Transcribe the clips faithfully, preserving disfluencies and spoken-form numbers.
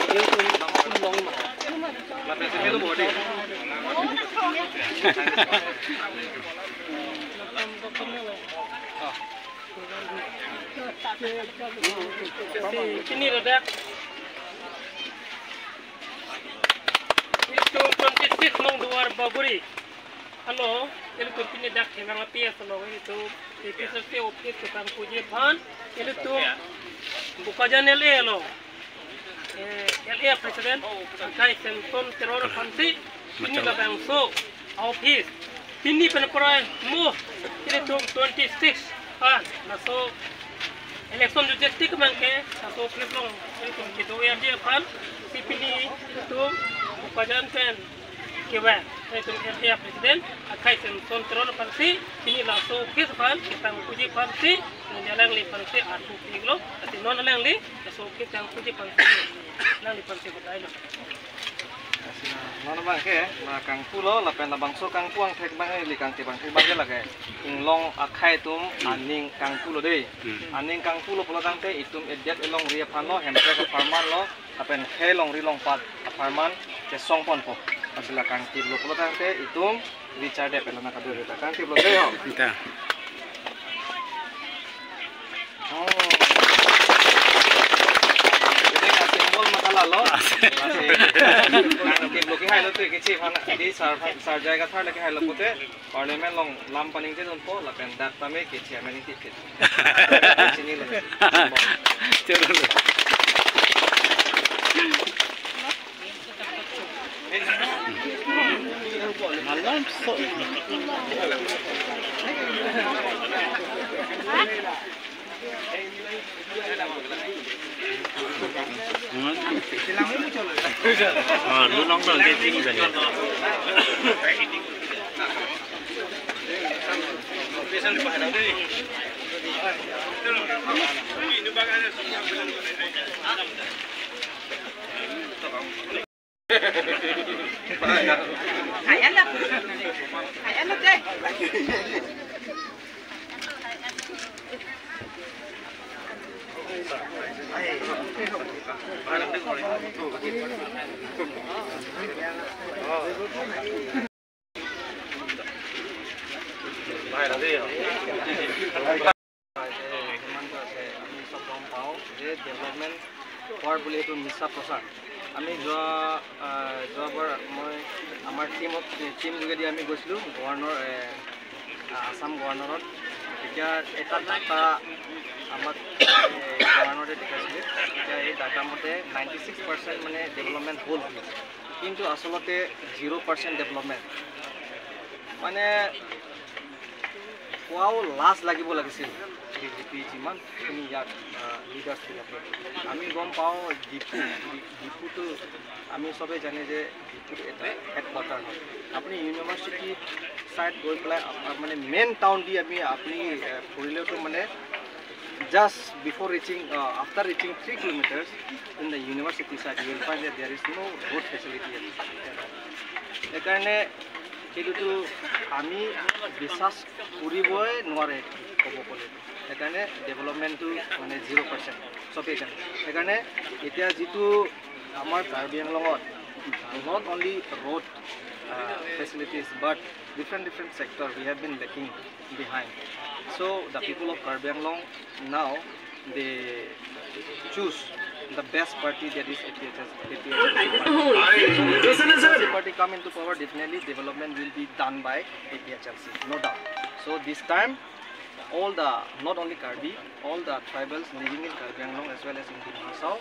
Ilitum kulong ma. Pini ladak. Ilitum twenty-six Mongduwar Bagori along, ilitum pini dak Thevang a P S along, ilitum A P H L C office kepangpuji aphan, ilitum Bokajan L A along, eh, L A President, Akhai Samson Teron aphansi, pini labangso office, pini pen pura mo, ilitum twenty-six an, laso election jujesti kemang ke, laso office along, ilitum kedo-an ji aphan, si pini ilitum Bokajan pen kevang, ilitum L A President, Akhai Samson Teron aphansi, pini laso office aphan, kepangpuji aphansi, nangji alangliphansi, arpu pilo, lasi non alangli, laso office pangpuji aphansi, alangliphansi kadailo. Lasi non abang ke, la kangpulo, lapen labangso kangpu angthek abang, ili kangthek abang, thek abang ke lake. Inglong akhai atum, hmm, aning kangpulo dei. Hmm. Aning kangpulo pulo tangte, itum edet elongri aphan lo, Hemprek apharman lo, lapen khei longri longpat apharman chesongponpo. Lasi la kangtheklo pulo tangte itum Richard Dep elana kadoi ta kangtheklo dei ho. Ita. Oh. Ini ka symbol masalah lo. Lasi kangtheklo ke hailo tu ke chi aphan di sar sar jai kathar lagi hailo pute. Parliament along lam paningjedunpo lapen dak tame ke chairman ingtipit. Chinilo. Chalo. Malam so. Ah, lu nong dong, dia tinggi saja. Kaya lah. Kaya lah deh. আমি সব গম পাওঁ যে ডেভেলপমেণ্ট হোৱাৰ বুলি এইটো মিছা প্ৰচাৰ। আমি যোৱা, আহ, যোৱাবাৰ মই আমাৰ টিমত, টিম যোগেদি আমি গৈছিলোঁ গভৰ্ণৰ, এ, আহ, আছাম গভৰ্ণৰত। তেতিয়া এটা ডাটা আমাক, এ, গভৰ্ণৰে দেখাইছিলে। তেতিয়া এই ডাটা মতে নাইণ্টি ছিক্স পাৰ্চেণ্ট মানে ডেভেলপমেণ্ট হ'ল বুলি। কিন্তু আচলতে জিৰ' পাৰ্চেণ্ট ডেভেলপমেণ্ট। মানে কোৱাও লাজ লাগিব লাগিছিল। বিজেপি যিমানখিনি ইয়াত, আহ, লিডাৰ্ছবিলাকে, আমি গম পাওঁ ডিফু, ডি-, ডিফুটো আমি সবে জানে যে ডিফুটো এটা হেডকোৱাৰ্টাৰ হয়। আপুনি ইউনিভাৰ্চিটি ছাইড গৈ পেলাই আপ-, আপ-, মানে মেইন টাউন দি আমি আপুনি, আহ, ফুৰিলেওতো মানে just before reaching, uh, after reaching three kilometers in the university side, you will find that there is no road facility at all. সেইকাৰণে সেইটোতো আমি বিশ্বাস কৰিবই নোৱাৰে ক'ব গ'লে। সেইকাৰণে ডেভেলপমেণ্টটো মানে জিৰ' পাৰ্চেণ্ট চবেই জানে। সেইকাৰণে এতিয়া যিটো আমাৰ কাৰ্বি আংলঙত not only road, uh, facilities, but different, different sector we have been lacking behind. So the people of Karbi Anglong now, they choose the best party, that is A P H L C, A P H L C party. So if A P H L C party come into power, definitely development will be done by A P H L C, no doubt. So this time, all the, not only Karbi, all the tribals living in Karbi Anglong as well as in Dima Hasao,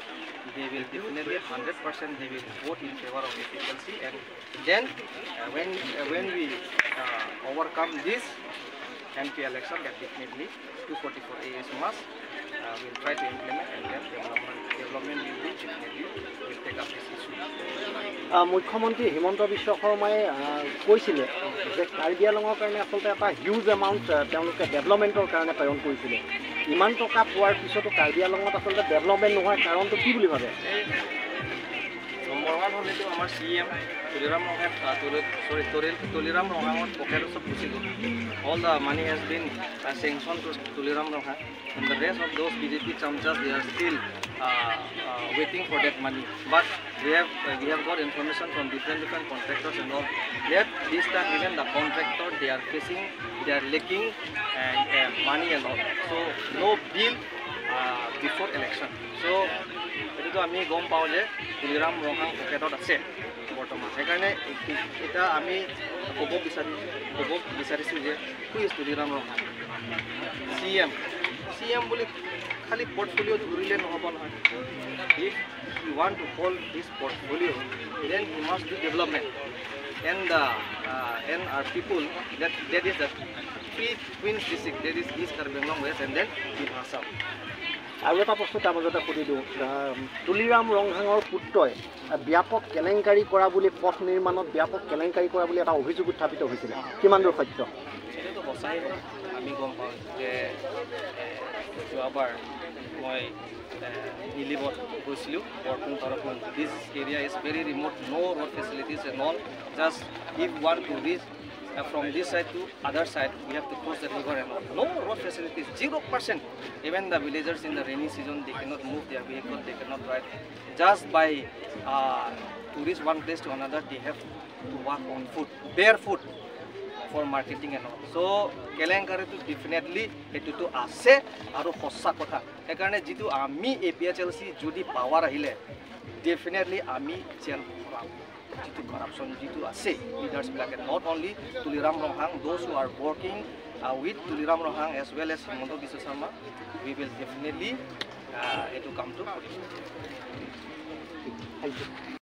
they will definitely hundred percent they will vote in favor of A P H L C, and then, uh, when, uh, when we, uh, overcome this M P election, that definitely two forty-four A S must, uh, will try to implement, and then development, development will be definitely will take up this issue. আহ, মুখ্যমন্ত্ৰী হিমন্ত বিশ্ব শৰ্মাই, আহ, কৈছিলে যে কাৰ্বি আংলঙৰ কাৰণে আচলতে এটা huge amount, আহ, তেওঁলোকে ডেভেলপমেণ্টৰ কাৰণে প্ৰেৰণ কৰিছিলে। ইমান টকা পোৱাৰ পিছতো কাৰ্বি আংলঙত আচলতে ডেভেলপমেণ্ট নোহোৱাৰ কাৰণটো কি বুলি ভাবে? নম্বৰ ওৱান হ'ল এইটো আমাৰ চি ই এম তুলিৰাম ৰংহাং, আহ, তুলি-, চৰি, তুলি-, তুলিৰাম ৰংহাঙৰ পকেটত চব গুচি গ'ল। All the money has been, uh, sanctioned to Tuliram Ronghang. And the rest of those B J P chamchas, they are still uh, uh, waiting for that money. But we have uh, we have got information from different different contractors and all that this time even the contractor they are facing, they are lacking and uh, money and all. So no bill uh, before election. So এইটোতো আমি গম পাওঁ যে তুলিৰাম ৰংহাং পকেটত আছে বৰ্তমান। সেইকাৰণে এ- এতিয়া আমি ক'ব বিচাৰি ক'ব বিচাৰিছোঁ যে who is Tuliram Ronghang? C M. C M বুলি খালি পৰ্টফলিঅ' ধৰিলে নহ'ব নহয়। If he want to hold his portfolio, then he must do development. And the uh, and our people, that that is the three twin district, that is East Karbi Anglong, West and then Dima Hasao. আৰু এটা প্ৰশ্ন তাৰ মাজতে সুধি দিওঁ। আহ, তুলিৰাম ৰংহাঙৰ পুত্ৰই আহ, ব্যাপক কেলেংকাৰী কৰা বুলি পথ নিৰ্মাণত ব্যাপক কেলেংকাৰী কৰা বুলি এটা অভিযোগ উত্থাপিত হৈছিলে, কিমান দূৰ সত্য? এইটোতো সঁচাই হয়। আমি গম পাওঁ যে এ, যোৱাবাৰ মই এ, নিলিবত গৈছিলোঁ। বৰপুং ভৰপুং, this area is very remote, no road facilities and all. Just if want to reach uh, from this side to other side, we have to cross the river and all. No road facilities, zero percent. Even the villagers in the rainy season, they cannot move their vehicle, they cannot ride. Just by uh, to reach one place to another, they have to walk on foot, barefoot, for marketing and all. So কেলেংকাৰীটো ডেফিনেটলি সেইটোতো আছে আৰু সঁচা কথা। সেইকাৰণে যিটো আমি A P H L চি যদি পাৱাৰ আহিলে ডেফিনেটলি আমি জেল ভৰাম। যিটো কৰাপশ্যন যিটো আছে লিডাৰ্ছবিলাকে, not only Tuliram Ronghang, those who are working uh, with Tuliram Ronghang as well as Himanta Biswa Sarma, we will definitely uh, এইটো কামটো কৰিম। Thank you.